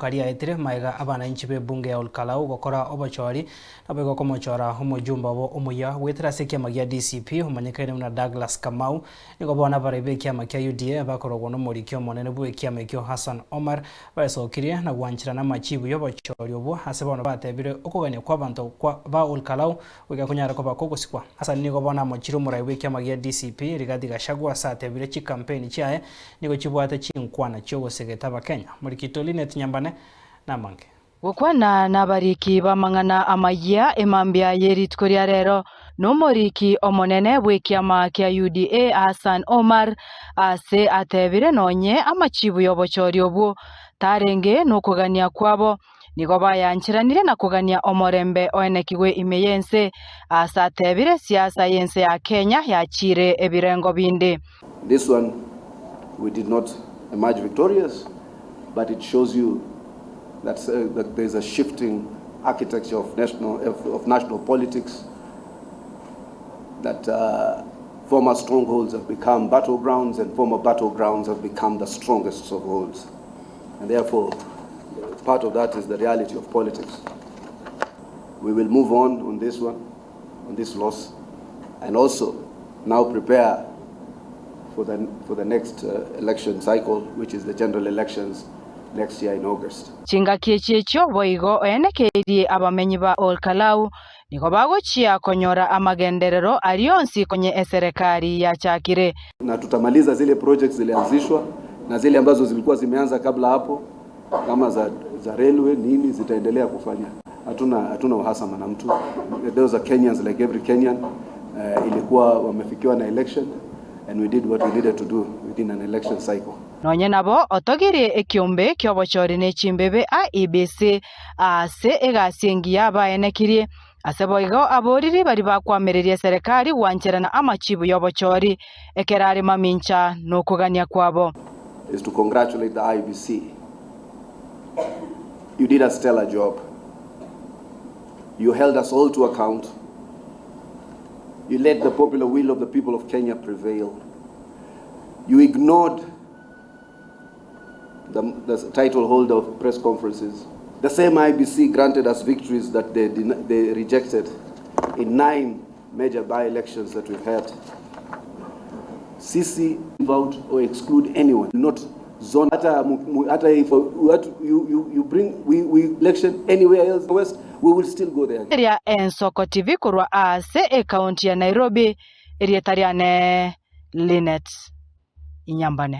rioka riaetire magega abananchi b'ebunge ya Olkalau gokora obochori naboigo komochora omojumbe obo omoyia goetera ase ekiama gia DCP omanyekaine buna Douglas Kamau. Nigo bono abarai b'ekiama kia UDA bakorogwa nomoriki omonene bw'ekiama ekio Hassan Omar baesokirie na gwancherana amachibu y'obochori obwo ase bono batebire okogania kw'abanto kwa ba Olkalau goika konyare koba kogosikwa. Hassan nigo bono amochire omorai bw'ekiama gia DCP Rigathi Gachagua ase atebire chikampeni chiaye nigo chibwate chinkwana chi'ogosegeta abakenya. Morikito Linet Nyambane namange. Gokwana nabariki b'amang'ana amayia emambia ye rituko ria rero nomoriki omonene bw'ekiama kia UDA Hassan Omar ase atebire nonye amachibu y'obochori obwo tarenge nokogania kwabo nigo bayancheranire na kogania omorembe oenekigwe ime y'ense ase atebire siasa y'ense ya Kenya yachiire ebirengo binde. This one we did not emerge victorious but it shows you that, uh, that there's a shifting architecture of national, of, of national politics, that uh, former strongholds have become battlegrounds and former battlegrounds have become the strongest strongholds. And therefore, part of that is the reality of politics. We will move on on this one, on this loss, and also now prepare for the, for the next uh, election cycle, which is the general elections next year in August. Chingaki echi echio boigo oenekeirie abamenyi ba Olkalau nigo bagochia konyora amagenderero aria onsi konye eserekari yachakire. Na tutamaliza zile projects zilianzishwa na zile ambazo zilikuwa zimeanza kabla hapo kama za, za railway nini zitaendelea kufanya. Hatuna hatuna uhasama na mtu. Those are Kenyans like every Kenyan. Uh, ilikuwa wamefikiwa na election and we did what we needed to do within an election cycle. Nonye nabo otogirie ekiombe kiobochori ne chimbebe IEBC ase egasi engiya baenekirie ase boigo aboriri bari bakwamereria eserekari gwancherana amachibu y'obochori ekero are mamincha nokogania kwabo. Is to congratulate the IEBC. You did a stellar job. You held us all to account. You let the popular will of the people of Kenya prevail. You ignored the, the title holder of press conferences. The same IEBC granted us victories that they, they rejected in nine major by-elections that we've had. Sisi vote or exclude anyone, not zone. Hata, hata if what you, you, you bring we, we election anywhere else west, we will still go there. Eria Ensoko TV korwa ase ekaunti ya Nairobi erieta riane Linet Inyambane.